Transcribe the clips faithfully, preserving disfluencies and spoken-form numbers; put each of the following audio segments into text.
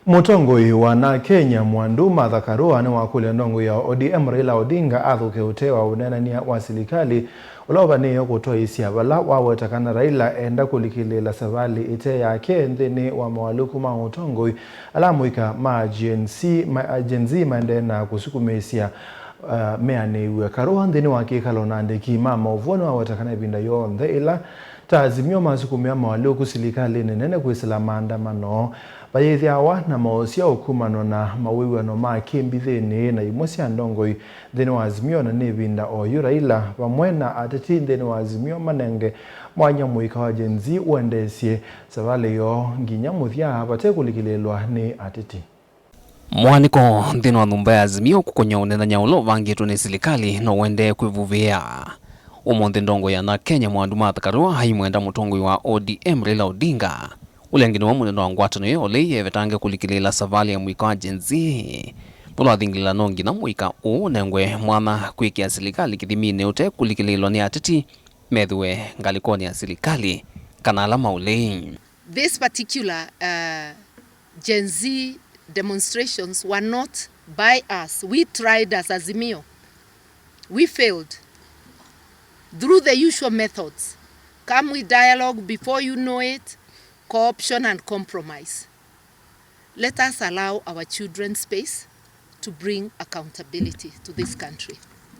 Mũtongoi wa na Kenya Mwandu Martha Karua nĩwakũlya ndongoi ya O D M Raila Odinga athũke ũtee wa ũneenany'a wa silikalĩ ũla ũvanĩĩe kũtwaĩĩsya, vala waweta kana Raila enda kũlikĩlĩĩla savalĩ ĩte yake nthĩnĩ wa moalyũku ma ũtongoi ala amũika ma Gen Z, ma, Gen Z maendee na kũsukumĩĩsya, uh, meanĩw'e. Karua nthĩnĩ wa kĩkalo na andĩki ma maũvoo nĩwaweta kana ĩvinda yonthe ĩla ta Azimio masukumĩa moalyũku silikalĩnĩ nene kwĩsĩla maandamano, vayĩthĩawa na maũsyao kumana na mawĩw'ano ma kĩmbithĩnĩ na imwe sya ndongoi nthĩnĩ wa Azimio, na nĩ ĩvinda o yu Raila vamwe na ateti nthĩnĩ wa Azimio manenge mwanya mũika wa Gen Z ũendeesye savalĩ yoo nginya mũthya vate kũlikĩlĩĩlwa nĩ ateti. Mũaanĩko nthĩnĩ wa nyũmba ya Azimio kũkony'a ũneenany'a ũla ũvangĩtwe nĩ silikalĩ no ũendee kwĩvuvĩĩa. Ũmũnthĩ ndongoi ya na Kenya Mwandu Martha Karua aimwenda mũtongoi wa O D M Raila Odinga, ũla ĩngĩ nĩwe mũnene wa ngwatanĩo ĩyo, ũlei evetange kũlikĩlĩĩla savalĩ ya mũika wa Gen Z. Nũndũ athingĩlĩla no nginya mũika ũũ ũnengwe mwanya kwĩkĩa silikalĩ kĩthiminĩ ũte kũlikĩlĩĩlwa nĩ ateti methĩwe ngalĩkonĩ ya silikalĩ kana ala maũlei. This particular, uh, Gen Z demonstrations were not by us. We tried as Azimio. We failed. Through the usual methods, come with dialogue, before you know it, co-option and compromise. Let us allow our children space to bring accountability to this country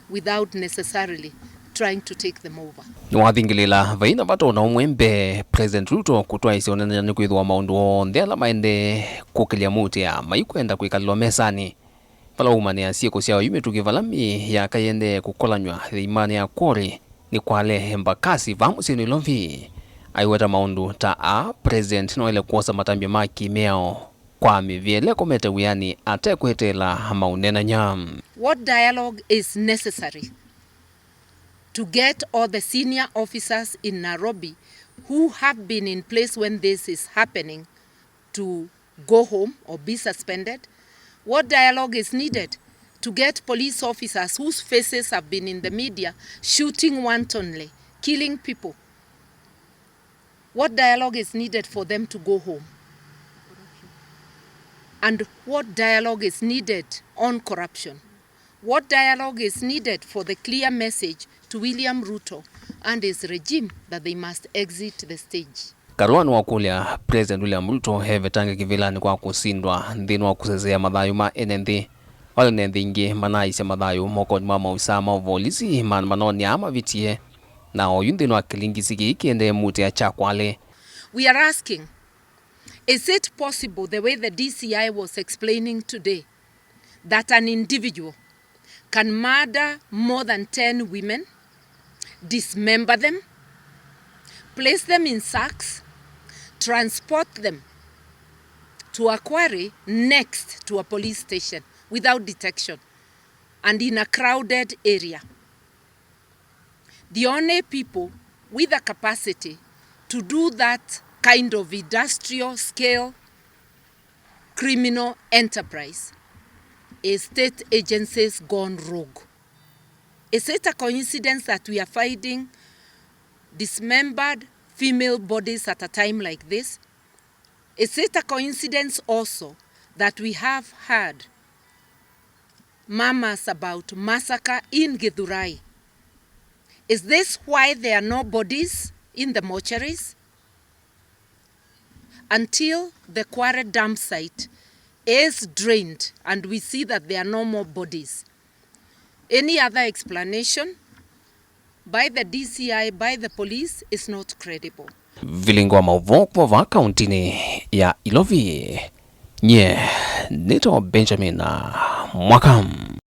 without necessarily trying to take them over. Nĩwathingĩlĩla vai na vata o na ũmwe mbee President Ruto kũtwaĩĩsya ũneenany'a nĩkwĩthĩwa maũndũ onthe ala maendee kũkĩlya mũtĩa maikwenda kwĩkalĩlwa mesanĩ. Vala waumanĩa syĩko sya oyu mĩtũkĩ vala mĩĩ yaka yĩendee kũkolanyw'a ĩimanĩ ya Quarry nĩ Kwale Embakasi vaa mũsyĩ Nairobi. Aiweta maũndũ ta aa, President noele kwosa matambya ma kĩmĩao kwa mĩvĩa ĩla ĩkomete wĩanĩ atekweteela maũneenany'a. What dialogue is necessary to get all the senior officers in Nairobi who have been in place when this is happening to go home or be suspended? What dialogue is needed to get police officers whose faces have been in the media shooting wantonly, killing people? What dialogue is needed for them to go home? And what dialogue is needed on corruption? What dialogue is needed for the clear message to William Ruto and his regime that they must exit the stage? Karua nĩwakũlya President William Ruto evetange kĩvĩlanĩ kwa kũsindwa nthĩnĩ wa kũsesea mathayũ ma ene nthĩ, vala ene nthĩ ingĩ manaaisye mathayũ mokonĩ ma maovisaa ma ũvolisi maandamanonĩ aa mavĩtie, na oyu nthĩnĩ wa kĩlingisi kĩĩ kĩendee mũtĩa kya Kwale. We are asking, is it possible, the way the D C I was explaining today, that an individual can murder more than ten women, dismember them, place them in sacks, transport them to a quarry next to a police station without detection and in a crowded area? The only people with a capacity to do that kind of industrial scale criminal enterprise is state agencies gone rogue. Is it a coincidence that we are finding dismembered female bodies at a time like this? Is it a coincidence also that we have heard murmurs about massacre in Githurai? Is this why there are no bodies in the mortuaries? Until the quarry dump site is drained and we see that there are no more bodies, any other explanation by the D C I, by the police, is not credible. Vilingi wa maũvoo kuma vaa kauntinĩ ya Ilovi, nyie nĩtawa Benjamin Mwaka.